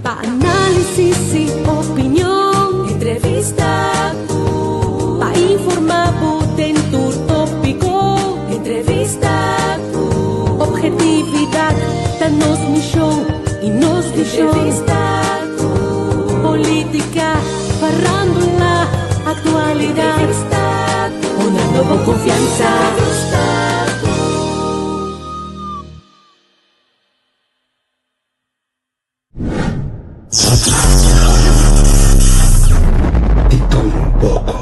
Pa análisis i opinion. Entrevista ku. Pa informá bo den tur tópiko. Entrevista ku. Objetividat ta nos mishon i nos vishon. Entrevista ku. Polítika, farándula, aktualidat. Entrevista ku. Honrando bo konfiansa. Entrevista ku. Di tur un poko.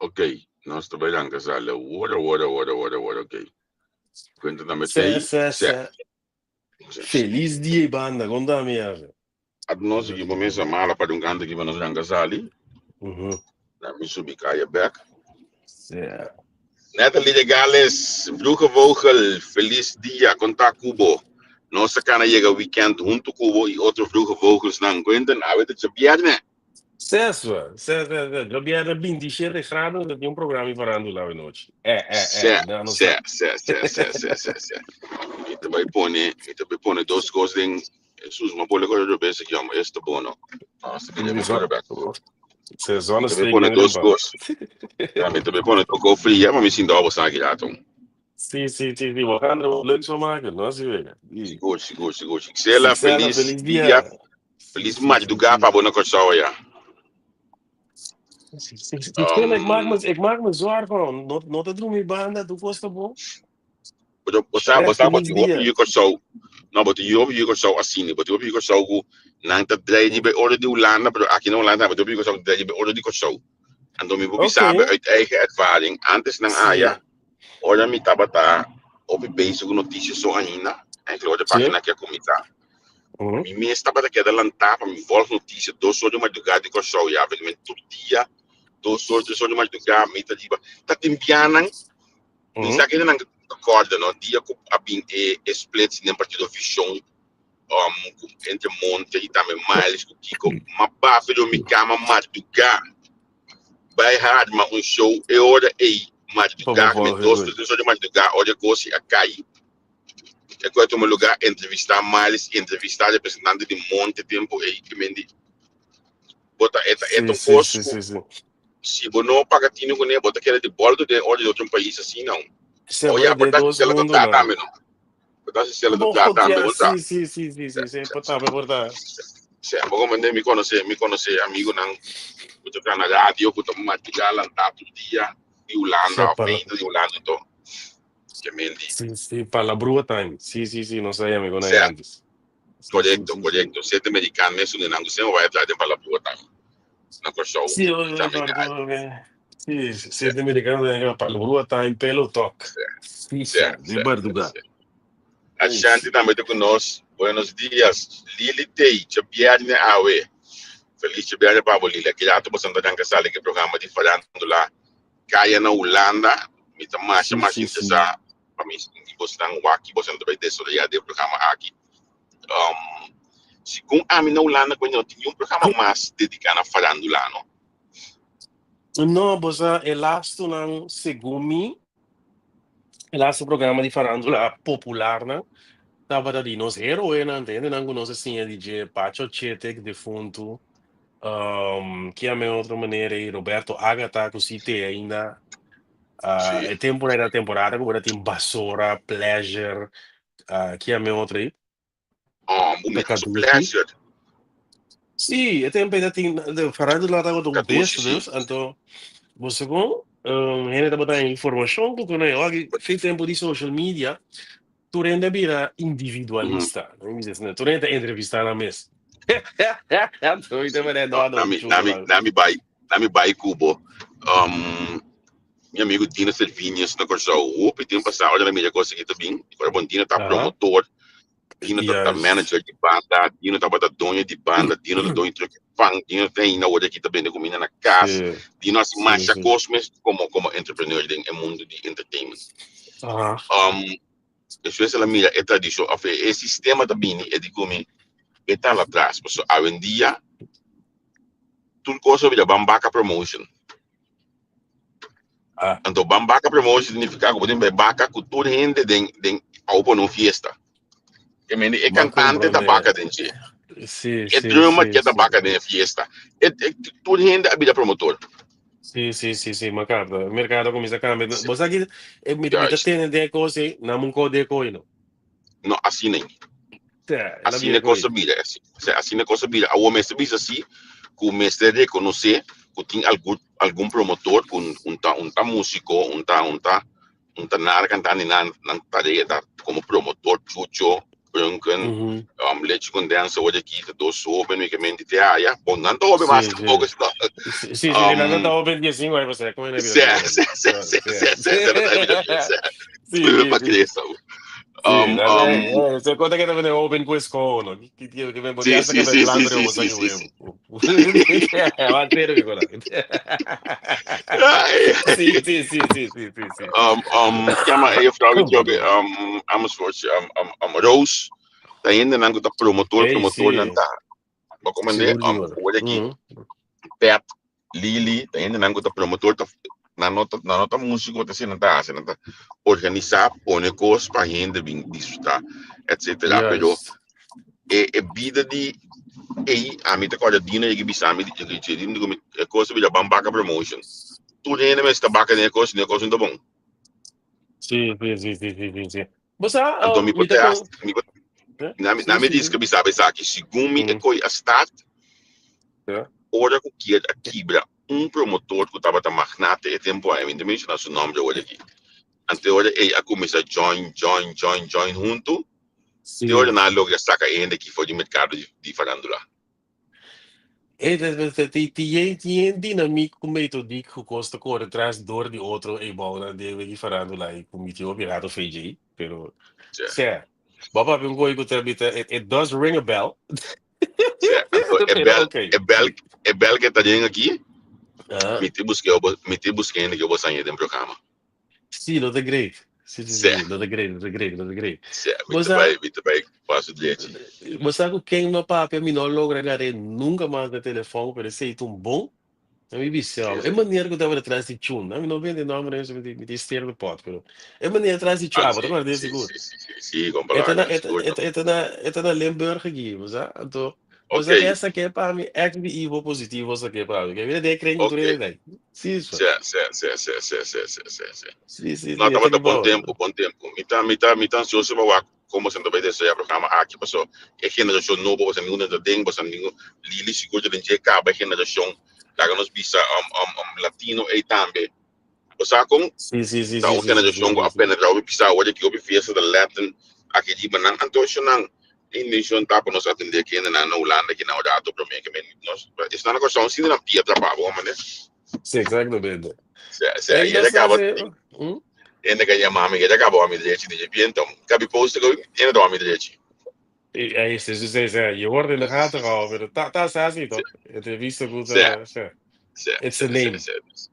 Ok, nos ta bai ranka sali awor, awor, awor, awor, awor, ok. Kuenta tambe Se, tei, se, se. se. Feliz dia y banda, konta mi yafe. At nos aki bo mesa mala pa un kanta ki pa nos ranka sali. Na mi subi kaya bek. Se. Natalie de Gales, Vroege Vogel, feliz dia, konta kubo. Nos a kana yega weekend huntu kubo y otro Vroege Vogels nan. Quentin, awe ta djabierne. Seswa, se, se, se. Djabierne 27 grado, ta tin un programa di farándula awe nochi. Eh, eh, eh, Se, na no se, sa. se, se, se, se, se, se. Mi ta bai pone, mi ta bai pone dos kos den Jesus, ma pone kos robes aki, hombre, esto bono. No, se mi Mi pone bek. Se Mi ta bai zonnestreken pone den dos riba. kos. Ja, mi ta bai pone toko fria, ma mi sinta op saki rato. Sí, sí, sí, sí. We gaan er wat leuks van maken, no? Sí, wega. Sí. Sigur, sigur, sigur. Xela, Xela, feliz feliz dia. dia. Sí, Feliz sí, sí, madrugada sí. pa bo na Kòrsou ya. Sí, sí, sí. Xela, ik maak Um, me, ik maak me zorgen. No, no te drumi banda, tu kosta bo. Pero bo sa, bo Echt sa, bo feliz tin hopi dia. yu Kòrsou. No, bo tin hopi yu Kòrsou asina. Bo tin hopi yu Kòrsou ku nan ta drei riba e orde di Hulanda, pero aki na Hulanda tambe tin hopi yu Kòrsou ku ta drei riba e orde di Kòrsou. Anto mi por bisa bo Oké. uit eigen ervaring, antes nan aya, Sí. ora mi tabata hopi bezig ku notisia so ainda, eigenlijk ora Sí. página aki a kuminsá, mi mes tabata keda lantá pa mi vòlg notisia 2 or di madrugá di Kòrsou, ya, men tur dia, 2 or, 3 or di madrugá mi ta riba. Ta tin bianan Mi sa kende nan ta kòrda no dia ku a bin e e splits den partido Vision ku entre Monte i tambe Miles ku Kiko ma bafe do mi kama mardugá bai harma un show e ora ei mardugá ku mi dos tres ora di mardugá ora e gosi a kai e ku a tuma lugá entrevistá Miles entrevistá representante di Monte tempu ei ke men di bo ta e ta e ta Sí, un sí, kos sí, ku sí, sí. Si bo no paga tinu kuné, bo ta keda di bòltu den orde di otro pais asina. Se O bo ya, por de ta dos si ela ta mundo traha nan. tambe, no? Por ta si ela ta Bo traha tambe, ja, bo ta. sí, sí, sí, sí, sí, sí, por ta, por ta. Sí, bo comprende, mi konosé amigunan ku ta traha na radio, ku ta madrugá lantá tur dia di Se Hulanda òf pa la, medio di Hulanda i to. Ke men di. sí, sí, pa la brua time. Sí, sí, sí, nos a yama kon Sea, antes. Sí, sí, korekto, sí, sí. korekto. Sete amerikano mesun di nan ku semper bai atrás den pa la brua time na Kòrsou Sí, i tambe na oye, sí, sete americano den pa la brua time pelo talk. Sea, Sí, sea, sha, de sea, sea, madrugá. sea. Ashanti tambe ta ku nos. Buenos dias, Lili Tei, djabièrnè awe. Felis djabièrnè pa bo, Lili. Aki rato boso ta ranka sali ku e programa di farándula Kaya na Hulanda. Mi ta masha, Sí, masha sí, sí. interesá pa mi sinti bosnan wak ki bosnan ta bai desaroyá den e programa aki. Um, segun ami na Hulanda ku no tin niun programa mas dediká na farándula, no? No, bo sa e lastonan segun mi, e lasto programa di farándula popularnan tabata di nos héroenan, te hendenan ku nos a siña di dje, Pacho Chetek, defuntu, ki yama e otro manera ei, Roberto Agata ku si te ainda. Sí. E tempu era temporada ku bo ta tin Basora, Pleasure, ki yama e otro ei? Oh, bo mira su Kadushi. Pleasure. Sí, e tempu ei ta tin de farándula tabata un Kadushi, beest sí. dus, anto bo sa kon hende tabata haña informashon ku kono e oki fin tempu di social media tur hende a bira individualista. No mi bisa tur hende ta entrevistá nan mes. Anto mi ta manera No, no, no, nami, chulo nami, nan. nami bai, nami bai ku bo. Mi amigo Dino Servinius na Kòrsou, hopi tempu pasá ora mi mira kos aki ta bin, ora bon Dino ta promotor. Dino ta manager di banda, Dino tabata doño di banda, Dino ta doño di truck pan, Dino ta ainda awor aki ta bende comida na cas. Dino haci masha cos mes como entrepreneur den e mundo di entertainment. Despues el a mira e tradicion of e sistema ta bini e di cu mi e ta al atras pasobra awendia tur cos a bira ban baka promotion. Anto ban baka promotion significa cu bo tin bai baka cu tur hende den den a pone un fiesta. Ke mende e M'a cantante ta comprende. baka den dje. E drummer ke ta baka den e fiesta. E tur hende a bira promotor. Sí, sí, sí, sí, m'a capta. E mercado a cuminsa cambia. Bo sa ki mi ta tene den e cos ei, nan un cos den e coy no. No, asina ei. Te, el a Asina bira e cos coy. a bira. Asina e cos a bira. Awor mester bisa si cu mester reconoce cu tin algun promotor cu un ta musico, un ta nada cantante, nan tarea ta como promotor, Chucho, Brunken, Leche Condensa, awor aki ta dos hoben únicamente te haya. Bon, nan ta hoben mas tampoco, si no. Sí, sí, sí, nan ta hoben 15 aña, pues, como Sí, sí, sí, sí, sí, sí, sí, nan ta bira bien, sí. Pa crece. Se conta que también hoben cu escola, no? Que me Sí, sí, sí, sí, sí, sí, sí, sí. Va entero que cola. Sí, sí, sí, sí, sí, sí, sí. Llama e juffrouw die job, Amersfoort, Rose. Ta hende nan ku ta promotor, promotor nan ta. Bo komende, hoor aki, Pep, Lili, ta hende nan ku ta promotor, ta nan no ta, nan no ta músiko, ta nan ta hasi, nan ta organisá, pone kos pa hende bin disfrutá, etcétera. Pero e bida di ei, ami ta kòrda Dino yega bisa mi, di Dino di ku mi, e kos ta bira ban baka promotion. Tur hende mester ta baka den e kos, si no e kos no ta bon. Sí, sí, sí, sí, sí, sí, sí. Bo sa, Anto mi por mi ta te con hasta, mi por, Eh? na mi, Sí, na mi sí, riska sí. bisa esaki, segun mi e koi a start, ora ku kier a kibra un promotor ku tabata magnate e tempo ei, mi no ta menciona su nombre awor aki, ante ora ei a kuminsá join, join, join, join huntu, te ora nan a logra saka e hende aki for di merkado di farandula. E tin dinamiek ku metodiek ku kos ta kore tras dor di otro ei bounan den wiki farandula i ku mi tin hopi rato fe djei, pero sea, bo a papia un koi ku ta mi ta it does ring a bell. Sea, anto e Pero bel, okay. e bel, e bel ke ta den aki, mi tin buske mi tin buske hende ke bo saña den programa. Sí, lo ta great. Sí, sí, Sea. sí, lo ta great, lo ta great, lo ta great. Sea, mi Bo ta sa, bai, mi ta bai paso drechi. bo sa ku ken no papia, mi no logra gar'é nunka mas na telefòn, pero esei ta un bon. Na mi bisa, Sí, e sí. manera ku tabata tras di chun, mi no bende nòmber eso, mi tin ster di pòt, pero e manera tras di chun, Ah, ah, bo ta sí, kòrda sí, sigur. sí, sí, sí, sí, E ta na, kompalaga, e ta, sigur. e ta, e ta na, e ta na Limburg aki, bo sa? Anto, bo sa Ok. ke esa ke pa mi, ex di Ivo positivo sa ke pa mi. Ke mira de kren ku tur Ok. hende dai. Sí, so. Sí, sí, sí, sí, sí, sí, sí, sí, sí. Sí, sí, No, sí, esa tabata ke bon pa. tempo, bon tempo. Mi ta ansioso pa wak como se ta bai desaroyá programa aki, paso e generashon nobo, boso ningun ta den, boso ningun, Lili sigur ta den dje kaba e generashon, laga nos bisa latino ei tambe. Bo sa kon? Sí, sí, sí, Ta sí, un sí, sí, sí, generashon ku sí, a sí. penetrá hopi pisá awor aki hopi fiesta ta Latin aki riba nan. Anto esnan intenshon ta pa nos atendé kendenan na Hulanda aki na un rato promé ke men nos esnan na Kòrsou sinti nan pia trapá bo manera. Sí, exactamente. Sea, sea, Ey, y nos a kaba hace, hende ka yama mi, a kaba mi drechi di bien, kabi post ko hende ta mi drechi. Ey, sí, sí, sí, sí, je wordt in de gaten gehouden, pero ta ta así, toch? Entrevista goed, sí. Sí, It's sí, a name. Sí, sí.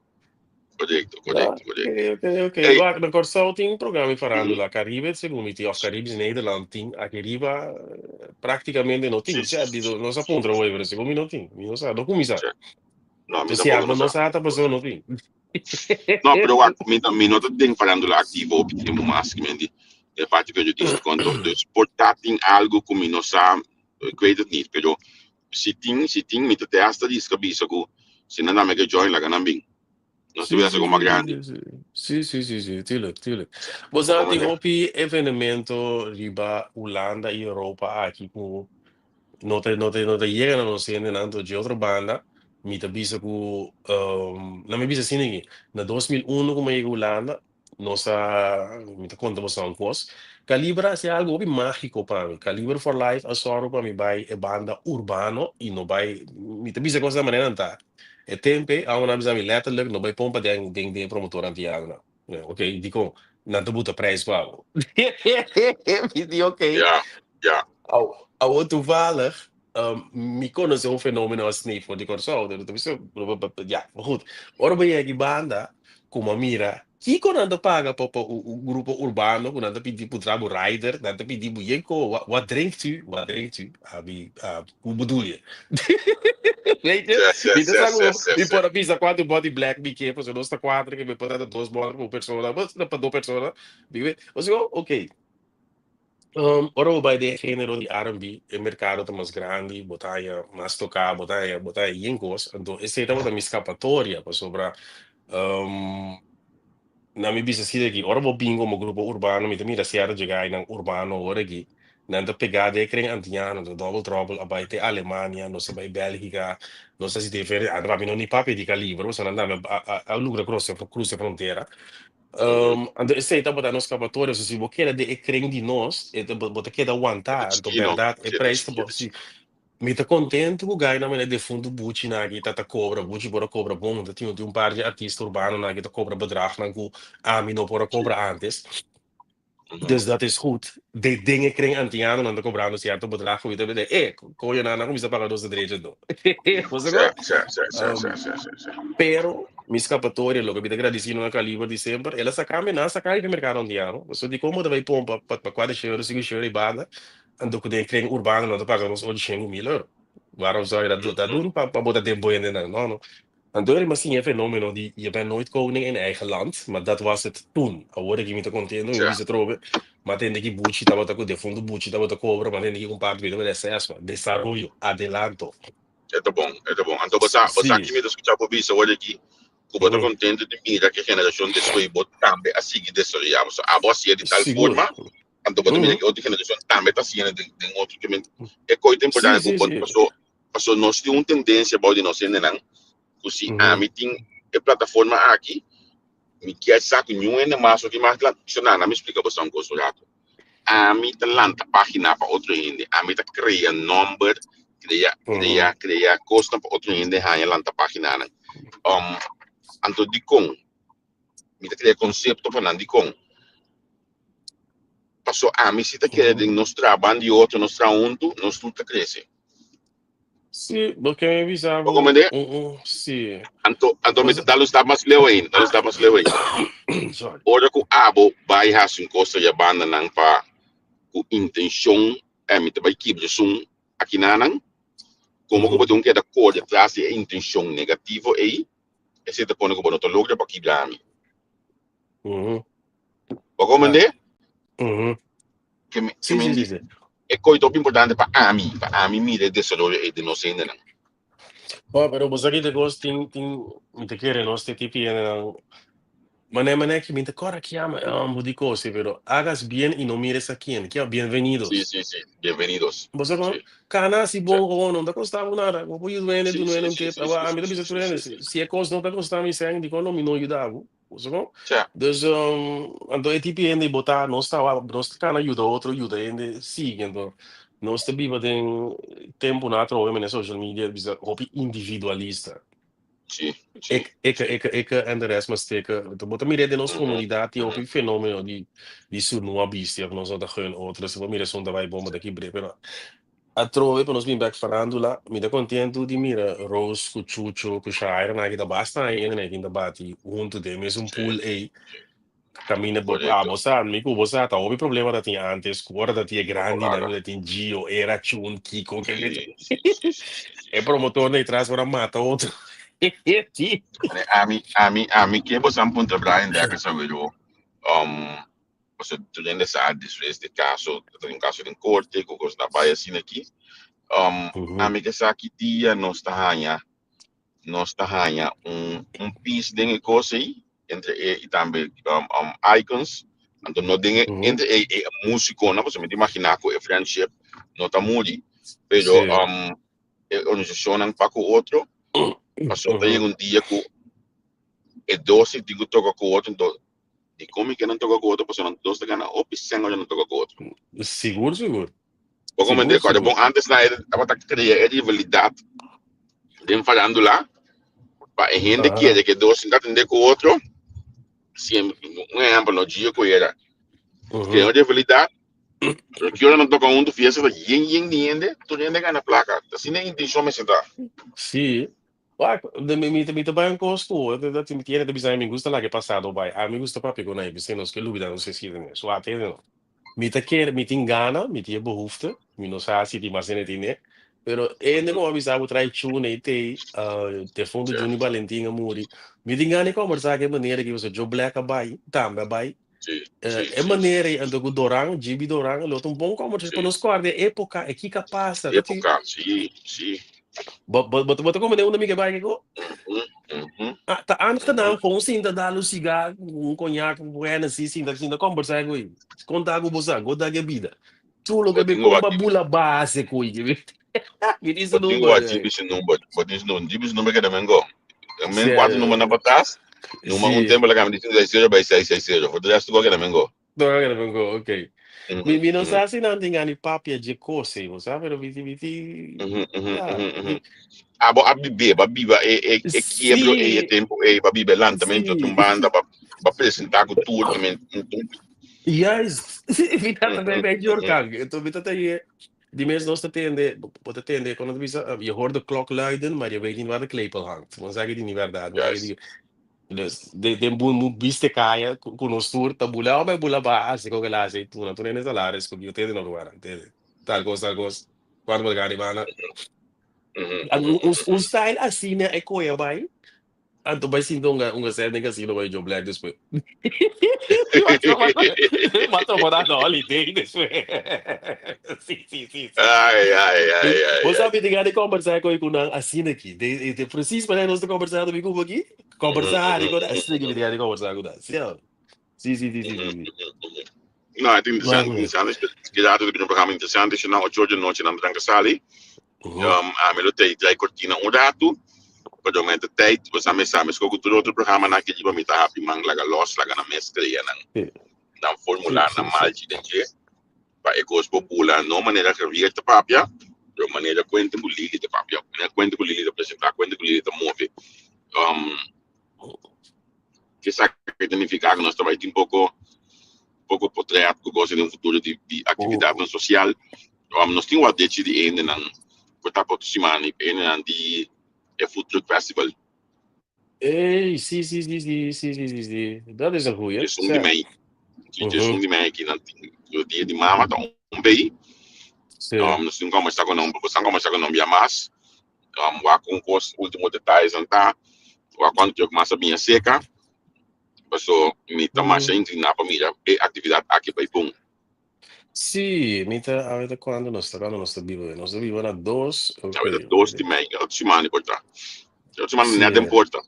Correcto, correcto, correcto. Ok. Hey. Wak, na Kòrsou tin un programa di farándula. Caribe, segun mi tin, of Caribisch Nederland tin. Aki riba práktikamente no tin. Sí, Ja, sí, di, sí. nos a puntra hoy, pero segun mi no tin. Mi no sa, no kuminsá. Sí. No, mi Dus si tampoco abo no no sa. sa, ta pasó no tin. No, pero wak, mi no ta den farándula aktivo hopi tempu mas, ki men di, de parte periodístico, anto, dus por ta tin algo ku mi no sa, ik weet het niet, pero si tin, mi ta te hasta riska bisa ku si nan dame ke join, laga nan bin. Nos Sí, ta sí, como sí, grandi. Sí, tuurlijk, tuurlijk. Bo sa tin Como hopi evenemento riba Hulanda i Europa aki ku no ta yega na nos hendenan. Anto di otro banda, mi ta bisa ku na mi bisa asina aki, na 2001 ku mi a yega Hulanda, nos a, mi ta konta boso un kos. Calibre a hasi algo hopi mágiko pa mi. Calibre for Life a sòru pa mi bai e banda urbano i no bai, mi ta bisa kos na manera nan ta. E tempe, amo nan bisa mi letterlijk, no bai pompa den promotor antiano nan. Ok, dikon? Nan ta buta prijs pa bo. Mi di ok. Ja. Awor toevallig, mi conoce un fenomeno asina for di Kòrsou, ja, maar goed. Ora bo yega banda, ku mira, kiko nan ta paga pa un grupo urbano, ku nan ta pidi pa bo rider, nan ta pidi bo yenko, wat drinkt u? Wat drinkt u? Abi, hoe bedoel je? Weet je? Mi ta sa mi por a bisa kuantu bòter black mi ke, pasobra nos ta kuater, ku mi por ta dos bòter pa un persona, pa dos persona. Osea, oké. Ora bo bai den género di R&B, e merkado ta mas grandi, bo ta haña mas toká, bo ta haña yen kos. Anto, esei tabata mi skapatoria, pasobra na mi bisa asina aki, ora bo bin komo grupo urbano, mi ta mira sierto gainan urbano ora aki, nan ta pegá den kren antiano, de Double Trouble, a bai te Alemania, nos a bai Bélgika, nos a diferente, ah, mi no ni papia di kaliber, pasobra nan a logra krusa frontera. Anto esei tabata nos skapatoria, so si bo keda den e kren di nos, bo ta keda wantá, anto Chikino, bèrdat, e sí, preis ta chikito. si. Mi ta kontentu ku gainan manera defuntu Buchi nan aki ta kobra, Buchi por a kobra bon, ta tin un par di artista urbano nan aki ta kobra bedragnan ku ami no por a kobra antes. Dus dat is goed. Den e kring antiano nan ta kobrando sierto bedrag ku mi ta bende, koño nan a kuminsá paga nos derecho anto. Bo sa kon? Sí. Pero mi skapatoria, loke mi ta gradisí na Kaliber di semper, el a saka mi, nan a saka mi di merkado antiano. Pasobra di kon bo ta bai pompa pa 400 euro, 500 euro i banda, anto ku den kring urbano nan ta paga nos 800.000 euro. Waarom zou je dat dat doen pa bo ta den bo hendenan? No, no. Anto mi a siña e fenomeno di je bent nooit koning in eigen land, maar dat was het toen. Awor aki mi ta kontentu, mi bisa trobe, m'a tende ki Buchi tabata ku defuntu Buchi tabata kobra, m'a tende ki un parti mi tabata SS, desaroyo, adelanto. E ta bon, e ta bon. Anto bo sa ki mi ta skucha bo bisa awor aki, ku bo ta kontentu di mira ku e generashon despues bo tambe a sigui desaroyá. So, abo a hasié di tal forma, anto bo ta mira ku otro generashon tambe ta hasiendo den otro ke e kos ta importante ku bo paso nos tin un tendensia bou di nos hendenan ku si ami tin e plataforma aki, mi kier sa ku niun hende mas no tin mas so nan mi splika boso un kos un ratu. Ami ta lanta página pa otro hende, ami ta krea nòmber, krea kosnan pa otro hende haña lanta páginanan. Anto dikon mi ta krea konsepto pa nan? Dikon? Paso ami si ta kere den nos traha ban di otro, nos traha huntu, nos tur ta krese. Sí, porque mi bisa Bo bo, komprendé? Sí. Anto mi ta dal un stap mas leu ainda, dal un stap mas leu ainda. Sorry. Ora ku abo bai hasi un kos ya bandanan pa ku intenshon, mi ta bai kibra esun akinanan, komo ku bo tin keda kore tras di e intenshon negativo ei, esei ta pone ku bo no ta logra pa kibra ami. Bo komprendé? Ke mi, ke mi e kos ta hopi importante pa ami mira e desaroyo ei den nos hendenan. Oh, pero bo sa ki te kos tin mi ta kere nos te tipi hendenan mané ki mi ta kòrda ki yama bo di kos, pero hagas bien y no mires a quién. Ki bienvenidos. Sí, sí, sí. Bienvenidos. Bo sa kon? Kana si bon gewoon no ta kosta bo nada. Bo por yuda hende, duna hende un tip. Awa ami ta bisa tur hende, si e kos no ta kosta mi sèn, dikon lo mi no yuda bo? Bo sa kon? Dus anto e tipi hende bo ta nos ta nos ta kana yuda otro, yuda hende sigui. Anto nos ta biba den tempunan atrobe manera social media bisa hopi individualista. Sí. Ik, ik, ik, ik en de rest maar steken. Bo ta mira den nos komunidat tin hopi fenomeno di surnua bisti of nos no ta gun otro. Si bo mira esun ta bai bon, bo ta kibr'é. Pero atrobe pa nos bin bek farándula, mi ta kontentu di mira Rose ku Chucho ku Shaira nan aki ta basta aña nan aki ta bati huntu den mesun pool ei. Kaminda bo abo sa, mi ku bo sa ta hopi problema ta tin antes ku ora ta tin e grandinan ku ta tin Gio, Era, Chun, Kiko, ke e promotor nan tras por a mata otro. Sí. Ami ke bo san puntra Brian Dekker sabido, pasobra tur hende sa despues di kaso, ta tin un kaso den korte ku kos ta bai asina aki. Ami ke sa ki dia nos ta haña un peace den e kos ei entre e i tambe Icons. Anto no den entre e músikonan, pasobra mi ta imaginá ku e friendship no ta muri. Pero e organisashonnan pa ku otro, pasobra ta yega un dia ku e dos tin ku toka ku otro, anto dikon mi ke nan toka ku otro? Pasobra nan dos ta gana hopi sèn ora nan toka ku otro. Sigur, sigur. Bo komprendé? Kòrda bon antes nan tabata krea e rivalidat den farándula pa e hende kere ku e dos tin ta atendé ku otro. Si un ehèmpel no Gio ku era krea un rivalidat. Pero ki ora nan toka huntu fiesta ta yen yen di hende, tur hende gana plaka. Ta asina e intencion mester ta. Sí. Wak, de mi mi mi ta bai un kos ku dat mi tiene ta bisa mi gusta laga e pasado bai. Ami gusta papia ku nan, p'esei nos ke lubida nos geschiedenis. Wak, tende no. Mi ta kere, mi tin gana, mi tin e behoefte, mi no sa si tin mas hende tin e, pero hende ku a bisa bo trae chune i tei, defunto Juni Balentin a muri. Mi tin gana di kombersá ku e manera ki pasobra Joe Black a bai, tambe a bai. E manera ei anto ku Doran, GB Doran, lo ta un bon kombersashon pa nos kòrda e époka, e kiko a pasa. Époka, si, si. Bo bo bo ta komprende unda mi ke bai kiko? Ah, ta aangenaam gewoon sinta dal un sigar, un koñak, un Hennessy, sinta sinta kombersá ku ei. Konta ku bo sa, goda ke bida. Chulo ke be kon ba bula base ku ei. Mi tin su Bo tin number. wa GB su number, bo tin su number, GB su number keda men go. Men kuater number na patras, numa un tempo la kambia di 560 bai 660, for de resto go keda men go. No, keda men go, okay. Mi mi no sa si nan tin gana di papia dje kos ei, bo sa, pero mi ti mi ti ya. Abo a bib'é, bo a biba e e e kiebro ei, e tempo ei, bo a biba e lantamento di un banda, bo a presentá ku tur tambe. Juist, mi ta ta bij Jorkan, enton mi ta ta ye, di mes nos ta tende, bo ta tende, kon nan ta bisa, je hoort de klok luiden, maar je weet niet waar de klepel hangt. Bo sa ki di mi bèrdat, bo sa ki di, dus den den bu bu biste kaya ku nos tur ta bula bai bula base kon el a hasi tuna tur hende salaris ku yo tende no lugar, tende, tal kos tal kos, kuantu bo ta gana di banda. Un style asina e koe a bai, anto bai sinta un un gazet den casino bai Joe Black despues. M'a topa na holiday despues. Si, si, si, si. Ai, ai, ai, ai. Bo sa mi tin gana di kombersá koe ku nan asina aki. De, de, precies manera nos ta kombersando mi ku bo aki. Kombersá, di kon asina ki mi tin gana di kombersá ku nan. Si, si, si, si, si, si. No, het interessant, interessant. Gerardo ta bini un programa interessante, si nan ocho or di nochi nan tranca sali. Ami lo tei drai cortina un ratu, pero men ta tijd, bo sa mes sa mes ku tur otro programa nan ke riba mi ta hapi man laga los, laga nan mes crea nan nan formula nan malchi den dje, pa e kos por bula no manera Javier ta papia, pero manera Cuente ku Lili ta papia, manera Cuente ku Lili ta presenta, Cuente ku Lili ta move. Esaki ta nifiká ku nos ta bai tin poko poko potret ku gosa den futuro di di aktividatnan sosial. Nos tin wak dechi di hendenan ku ta pa otro siman e hendenan di e Food Truck Festival. Ey, sí, sí, sí, sí, sí, sí, sí, sí. Dat is een goeie. Djesun di mei. Sí, djesun di mei aki nan tin dia di mama ta un bei. Nos tin kombersá ku nan, nos a kombersá ku nan bia mas. Wak un kos ultimo detayesnan ta, wak kuantu truck mas a biña seka, paso mi ta masha inkliná pa mira e aktividat aki bai bon. Sí, mi ta, awe ta kuantu nos ta, kuantu nos ta biba? Nos ta biba na dos, Awe ok. ta dos di mei, otro siman di por ta. Otro siman net den porta.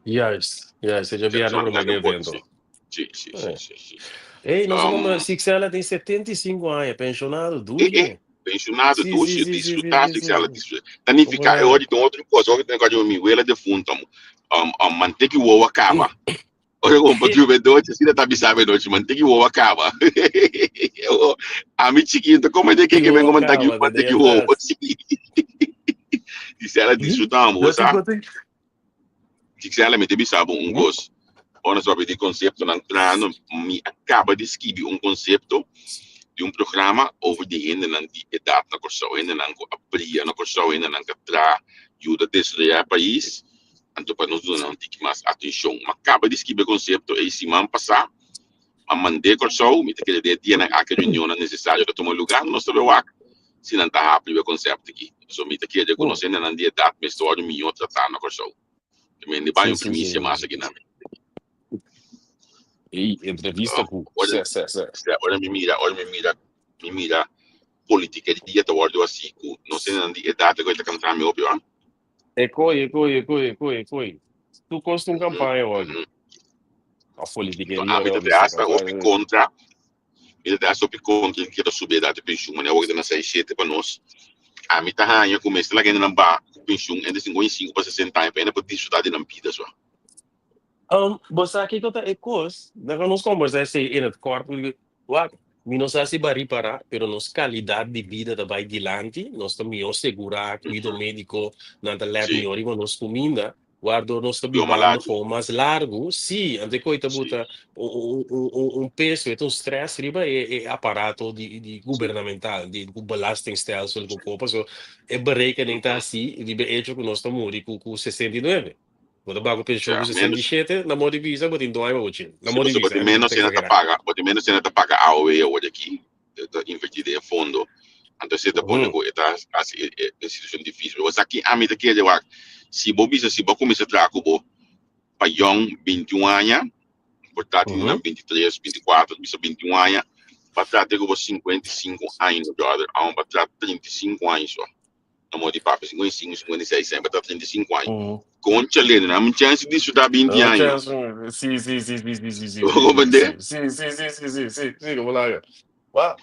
Juist, juist, e djabièrnè promé di evento. Sí, sí, sí, sí, sí. Ey, nos um, Sixela tin 75 aña, pensionado, dushi. Eh, eh, pensionado, sí, dushi, sí, sí, disfruta, sí, sí, Sixela, sí. disfruta. Ta nifica, e ora di otro cosa, ora di mi wela defunto, manteki wowa kaba. Ora ku pa drumi nochi, asina ta bisa mi nochi, manteki wowa kaba. Ami chiquito, como de que que vengo manteki manteki wowa. Sixela disfrutamos, bo sa. Sixela, mi ta bisa bo un kos. Ora nos papia di konseptonan trahando, mi a kaba di skibi un konsepto di un programa over di hendenan di edat na Kòrsou, hendenan ku a bria na Kòrsou, hendenan ku a traha, yuda desaroyá e pais, anto pa nos duna nan un tiki mas atenshon. Mi a kaba di skibi e konsepto ei siman pasá, mi a mand'é Kòrsou, mi ta kere den e dianan aki reunionnan nesesario ta tuma lugá, nos ta bai wak si nan ta hapi riba e konsepto aki. Pasobra mi ta kere ku nos hendenan di edat mester wòrdu mihó tratá na Kòrsou. Te mende bai un primisia mas aki nan. Ey, entrevista ku Ora, sè, sè, sè. sè, ora mi mira, ora mi mira, mi mira politikeria ta wòrdu hasi ku nos hendenan di edat ku ta kanta mi hopi, wa. E koi, e koi, e koi, e koi, e koi. Tur kos ta un kampaña wòrdu. A Enton politikeria ami ta wòrdu te sa hasta hopi kampaña. kontra, mi ta te hasta hopi kontra di keda subi edat di penshun, manera awor ta na seis shete pa nos. Ami ta haña ku mester laga hendenan baha ku penshun entre 55 pa 60 aña pa hende por disfrutá di nan bida so. Bo sa kiko ta e kos? Laga nos kombersá esei in het kort. Wak, mi no sa si bo a ripará, pero nos kalidat di bida ta bai dilanti. Nos ta mihó segurá, kuido médiko, nan ta lèt mihó riba nos kuminda. Waardoor nos ta Yo bibando malachi. gewoon mas largu, sí, anto e koe ta Sí. buta un peso, e ta un stress riba e aparato di gubernamental, di ku belastingstelsel ku kopa, so e berekening ta hasi riba e hecho ku nos ta muri ku 69. Bo ta baku penshon Ja, ku menos. 67, na modo di bisa bo tin doña pa bo chin. Na Sí, modo di pasobra bisa, di eh, mi menos ta hende ta exagerá. paga, bo di menos hende ta paga AOW awor aki, ta invertí den e fondo, anto esei ta pone ku e ta hasi e situashon difísil. Bo sa ki ami ta kere wak, si bo bisa si bo kuminsá traha ku bo pa yòn 21 aña, por ta tin nan 23, 24, bisa 21 aña, pa traha te ku bo 55 aña, no brother, aun pa traha 35 aña so. Na modo di papia, 55, 56, semper ta 35 aña. Concha lene, nan mi chance di disfruta 20 No aña. chance, sí, sí, sí, sí, sí, sí, sí, Bo sí, sí, comprende? sí, sí, sí, sí, sí, sí, sí, como laga. Wa,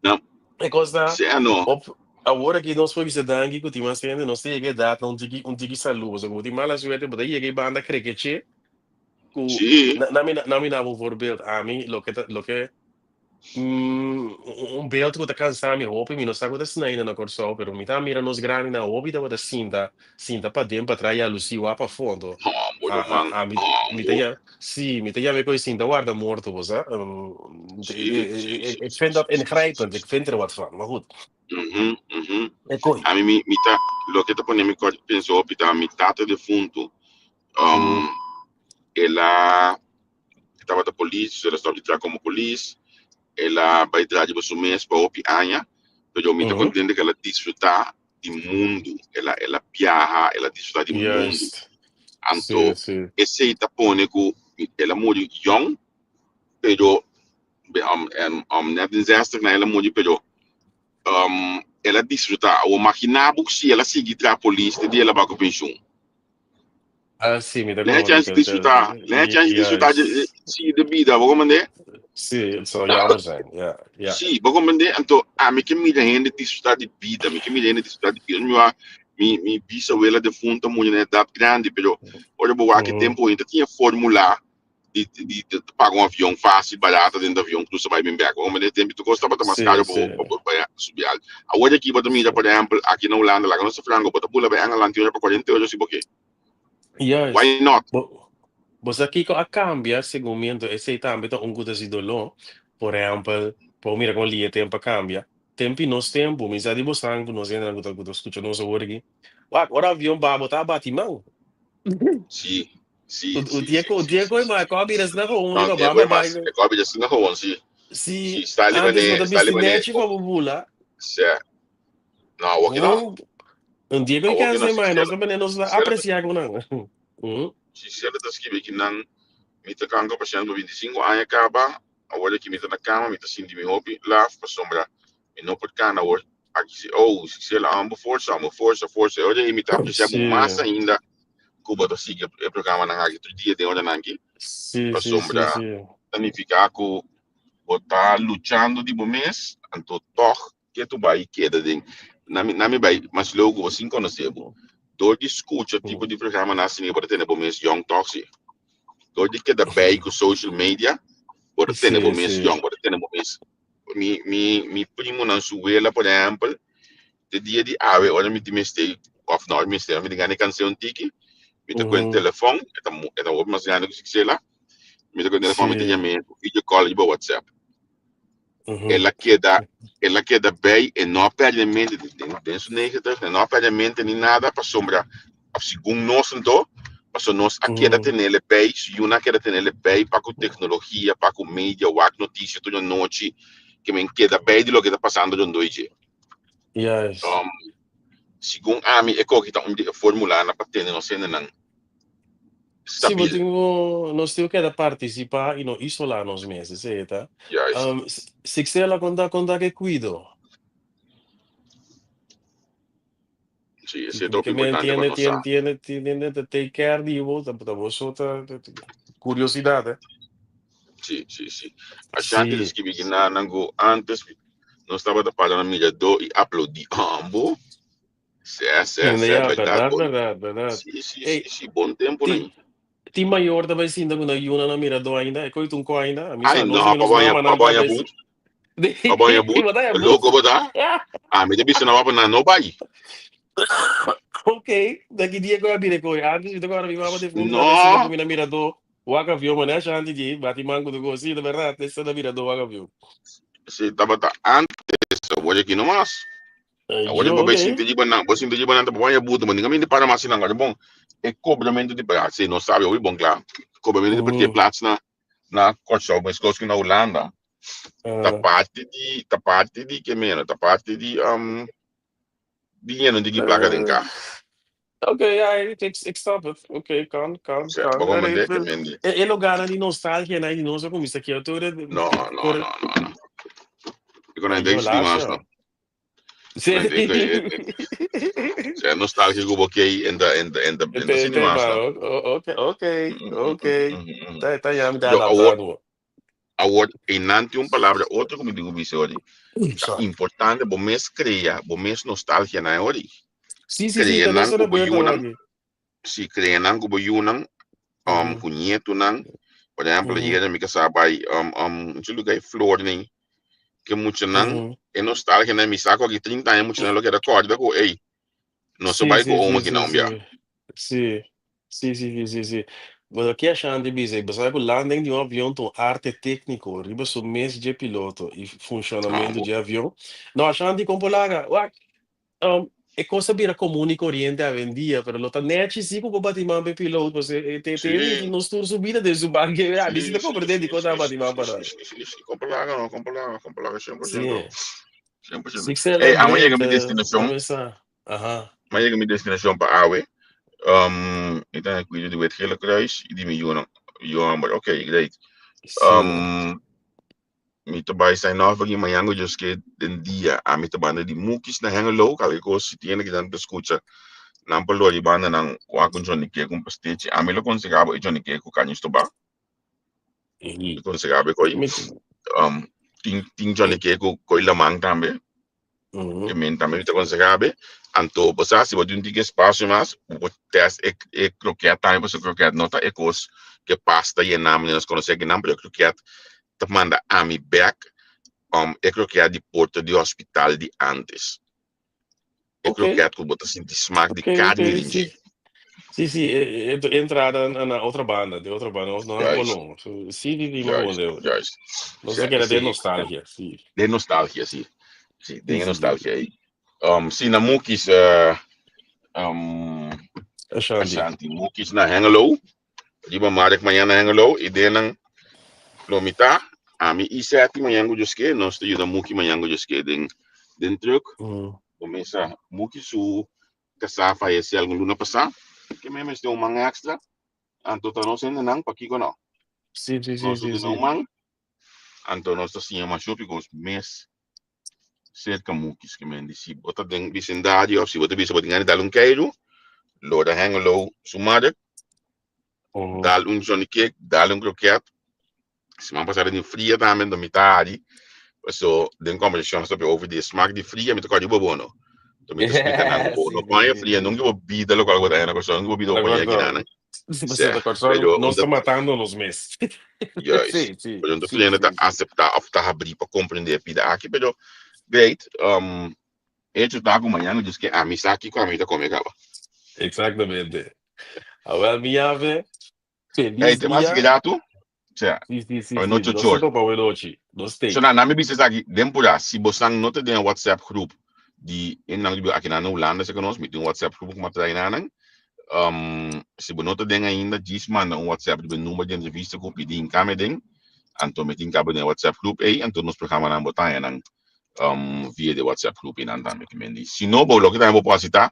Nan, e cos ta, sea no. op, awor aki nos por bisa danki cu tin mas hende, nos ta yega edad na un tiki salud, pasobra cu bo tin mala suerte, bo ta yega e banda krekeche, cu, Sí. na, na mi, na mi daba un voorbeeld, ami, loke ta, loke Un beeld ku ta kansa mi hopi, mi no sa ku ta snijden na Kòrsou, pero mi ta mira nos grandinan hopi tabata sinta, sinta paden patras i a lusi wak pafó. Anto, Hòmber, a, a, ruman, ami, mi ta hòmber. ya, sí, mi ta yama e koe sinta warda morto, bo sa. Sí, sí, sí, Ik sí, vind sí, dat sí, sí, ingrijpend, sí. ik vind er wat van, maar goed. Mhm, mhm. E koe. Ami mi, mi ta, loke ta pone mi kòrt pensa hopi ta mi tata defuntu, el a E tabata polis, el a stop di traha komo polis, el a bai traha riba su mes pa hopi aña, pero mi ta kontento ku el a disfrutá di mundu, el a el a biaha, el a disfrutá di mundu. Anto esei ta pone ku el a muri yòn, pero nèt den zestig nan el a muri, pero el a disfrutá. Awor maginá bo si el a sigui traha polis te dia el a bai ku penshun. Ah, sí, mi ta Lei como chance di disfruta, lei chance disfruta de, Juist. sí, de vida, bo comprende? Sí, het zou jammer zijn. Ja, ja. Sí, bo comprende? Anto, ami ke mira hende disfruta di vida, mi ke mira hende disfruta di vida. Mi wa, mi, mi bisabuela defunta muri na edad grandi, pero ora bo wak e tempo ainda tinha formula di, di, di, di paga un avion fácil, barata den avion, cruza bai bin bek. Bo comprende? Tempo tu cos tabata mas caro pa bo, pa bo bai subi alto. Awor aki bo ta mira, por ehempel, aki na Hulanda, laga nos ta franco, bo ta bula bai Engeland tin ora pa 40 euro si bo ke. Juist. Why not? Bo, bo sa kiko a cambia segun mi, anto esei tambe ta un ku ta hasi doló. Por ehempel, bo mira kon lie tempu a cambia. Tempu i nos tempu, mi sa di bosan ku nos hendenan ku ta ku ta skucha nos awor aki. Wak, ora avion baha bo ta bati man. Sí, sí, Un sí, dia sí, ku un sí, dia sí, ku sí, ma sí. ku a bira asina gewoon No, riba tiene banda mas. bai. E ko bira asina gewoon, sí. Sí, Sí, sta liba antes bo ne, ta sta bisti liba ne. nechi pa bo bula. Sí. No, awor ki no. Gewoon un dia ku Awor ki kens no, den si mai, nos Cielo, ta mane nos ta Cielo ta, apreciá ku nan. si Cielo ta skibi ki nan mi ta kanka pashènt pa 25 aña kaba, awor ki mi ta na kama mi ta sinti mi hopi laf pasobra mi no por kana awor aki si oh si Cielo amo bo forsa amo forsa forsa e ora ei mi ta apreciá bo mas ainda ku bo ta sigui e programanan aki tur dia den oranan aki Sí, sí, sí, pasobra sí. ta nifiká ku bo ta luchando di bo mes anto tòg Ke tu bai keda den na mi na mi bai mas leu ku bo sin konosé bo. Dor di skucha tipo di programanan asina bo ta tene bo mes yòn tòg si. Dor di keda bei ku social media bo ta tene bo mes yòn, bo ta tene bo mes mi mi mi primonan su wela por ehèmpel te dia di awe ora mi tin mester òf no ora mi mester ora mi tin gana di kans'é un tiki mi ta kohe telefòn e ta e ta hopi mas grandi ku Sixela mi ta kohe telefòn mi ta yam'é ku video call riba WhatsApp. El a keda, el a keda bij e no a perde mente den, den su 90, e no a perde mente ni nada pasobra, of segun nos anto, pasobra nos a keda tenele bij, su yunan a keda tenele bij pa ku teknologia, pa ku media, wak notisia tur anochi, ke men keda bij di loke ta pasando rondó dje. Segun ami e koki ta un di e formulanan pa tene nos hendenan Sí, bo stabil. tin ku, nos tin ku keda partisipá i no isolá nos mes, esei ta. Juist. Sixela, konta konta ke kuido. Sí, esei ta hopi Ke men importante pa tiene, nos tiene, sa. tiene, tiene, ta take care di bo, ta ta bo so ta kuriosidat, eh. Sí, sí, sí. Ashanti ta Sí. skibi ki nan nan ku antes nos tabata para na miradó i aplaudí. Ambo? Sè, sè, Hende sè, ya, bèrdat, bèrdat, bon. bèrdat, bèrdat. Sí, sí, Ey, sí, sí, bon tempu tin, nan. tin mayor ta bai sinta ku nan yunan na miradó ainda? E koe tun ko ainda? A mi Ay, sa, nos no, mi pa nos baña, pa mamanan ta baña bai but, pa baña but, Bo ta haña but? loko bo ta? Ami ta bisa nan wapa nan no bai. Ok, daki dia ku a bira koe. Antes mi ta kòrda mi mama defuntu tabata sinta No! ku mi na miradó wak avion, ma nèt shanti di bati man ku tur kos. Sí, ta bèrdat, esta na miradó wak avion. Sí, tabata antes, awor aki no mas. Awor Yo, bo bai ok. sinti riba nan, bo sinti riba nan ta baña buta, ma ninga mindi para mas nan. Awor bon, e kobramentu di ah, sí, nos sabi hopi bon kla. Kobramentu di parkeerplaats na na Kòrsou meskos ku na Hulanda ta parti di ta parti di ke meno, ta parti di um di yena di ki plaka den ka. Ok, ja, ik, ik, ik snap het. Oké, kan, kan, Sea, kan. bo Ja, nee, comprende ke men di. e, e lugarnan di nostalgia na di nos a kuminsá kia tur e No, no, kore. no, no, no. Ik kon Ay, denk yo, di mas laatste. no. Sí. Kon denk Sea nostalgia ku bo kei enta enta enta enta Te, sini te, mas maar, no. oké, oké, oké. Ta, ta ya mi ta Yo awor adaptando. awor einan tin un palabra otro ku mi tin ku bisa ori. Ta Sorry. importante bo mes krea bo mes nostalgia na e ori. Sí, sí, sí, Krea ta nan nos ku bo Roberto yunan, aki. si krea nan ku bo yunan, ku nietunan. Por ehempel, ayera mi kasá bai um, um, un lugar e flor ni ke muchanan e nostalgia nan mi sa ku aki 30 aña muchanan lo keda kòrda ku ey nos a Sí, bai ku sí, oma sí, ki sí, nan un bia. sí. Sí, sí, sí, sí, sí, sí. Bueno, ki Ashanti bisa, bo sabe ku landing di un avion ta un arte tékniko riba su mes dje piloto i Ah, funshonamentu bo. dje avion. No, Ashanti, kon por laga? Wak, um, e kos a bira komun i koriente awendia, pero lo ta nèchi si ku bo bati man pa e piloto, pasobra e te te Sí, tin nos tur su bida den su bank, a mi si sí, ta sí, komprendé sí, dikon ta sí, bati sí, man sí, pa sí, nan. sí, sí, sí. Kon por laga no, kon por laga, kon por laga Sí. 100%, 100%. Si Ey, amo yega celebrate, mi destinashon, dame sa. Aha. mi a yega mi destinashon pa awe. Mi ta na kuido di Wit Gele Kruis i di mi yunan, yu hòmber. Ok, great. Sí. Mi ta bai sign off aki mañan ku Dios ke den dia. Ami ta banda di Mukis na Hengelo. Kalke kos si tin hende ki nan ta skucha nan por lori banda nan wak un johnnycake ku un pastechi. Ami lo konsehá bo e johnnycake ku kaña stobá. Mi konsehá bo e koi. Tin tin johnnycake ku koi laman tambe. E men tambe mi ta konsehá bo. Anto bo sa si bo tin un tiki espasio mas bo por test e e kroket tambe pasobra kroket no ta e kos ku e pasta yená manera nos konosé akinan pero e kroket ta manda ami bek um e kroket di porta di hospital di antes. E Ok. kroket ku bo ta sinti smak di Ok, ok, karni den sí. dje. Sí, sí, e, e, e entrada na, na otra banda, de otra banda, no, no na Juist, Colón. So, sí, sí, sí, me juist, acuerdo. juist. Nos Sí, a keda den sí, nostalgia, sí. den nostalgia, sí. Sí, Sí, den sí, sí. nostalgia ei. Um, sí, na Mukis, uh, um, Ashanti. Ashanti, Mukis na Hengelo. Riba Marek mañana na Hengelo i den nan lo mitá. Ami i Seti mañana ku Dios ke, nos ta yuda Muki mañana ku Dios ke den den truck. Kumesa Muki su kasá fayesé algun luna pasá. Ke men mester un man extra. Anto ta nos hendenan, pakiko no? Sí, sí, sí, Nos ta sí, duna un sí. man, anto nos ta siña masho because mes serka Mukis ke men di si bo ta den bisindario of si bo ta bisa bo tin gana di dal un keiru, lo da Hengelo su madre, dal un johnny cake, dal un kroket. Siman pasá den fria tambe, anto mi ta hari. So den kombersashon nos ta papia over di e smak di fria, mi ta kòrda riba bo no. Anto mi ta splika nan ku bo Sí, no sí, paña sí, fria, sí. nunka bo bida lokual ku bo ta haña na Kòrsou, nunka bo bida bo paña Acuerdo. akinan. Sí, Sè, pasobra Kòrsou pero un nos ta ta matando nos mes. Juist. Sí, sí, Pero un ta sí, cliente ta sí, sí. acepta of ta habrí pa comprende e pida aki, pero great, hecho ta ku mañana dus ke ami sa kiko ami ta come kaba. Exactamente. Awel mi yave, Hey, feliz te mas dia. grato. Sea, Sí, sí, sí, awe sí. nochi Nos ta ochor. topa awe nochi. Nos So stay. na, na mi bisa esaki den pura, si bosan no ta den WhatsApp groep di hendenan ku biba aki na Hulanda cerca nos, mi tin un WhatsApp groep ku mi a trae na nan. Si bo no ta den ainda, djis manda un WhatsApp riba e number di entrevista ku pidi hinkame den, anto mi tin kaba den e WhatsApp groep ei, anto nos programanan bo ta haña nan via di e WhatsApp groep einan tambe. Si no, bo loke tambe bo por hasi ta,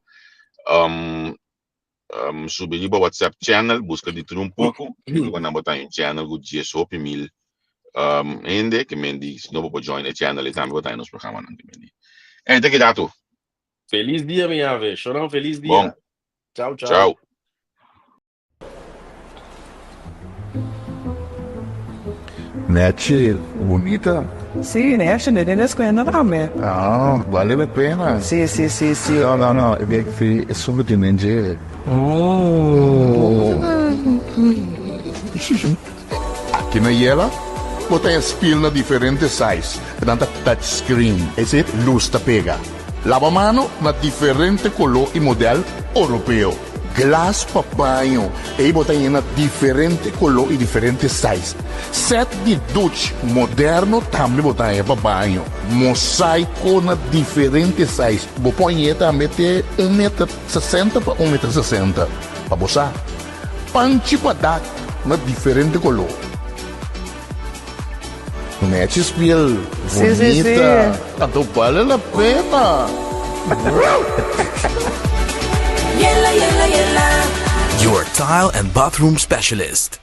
Subi riba WhatsApp channel, buska di tur un poko. E lugar nan bo ta un channel ku djes hopi mil hende ke men di si no bo por join e channel ei tambe bo ta den nos programa nan ke men di. Ey te keda tu. Feliz dia mi ave. Shonau feliz Bon. dia. Chao chao. Chao. Nechi bunita. Sí, nechi, den den escuela tambe. Ah, vale la pena. Sí, sí, sí, sí. No, no, no, e bek fi e sumbe tin den dje. Oh. Aki na Yela, bo ta haña spil na diferente size, nan ta touch screen, es decir, lus ta pega. Labamano na diferente koló i modèl oropeo. Glas pa baño, ei bo ta haña na diferente koló i diferente size. Sèt di duch moderno tambe bo ta haña pa baño. Mosaiko na diferente size. Bo por hañ'é tambe te un meter 60 pa un meter 60. Pa bo sa. Panchi pa dak na diferente koló. Nechi spiel Sí, sí, sí. bunita. Anto bale la pena. Yela, yela, yela. Your tile and bathroom specialist.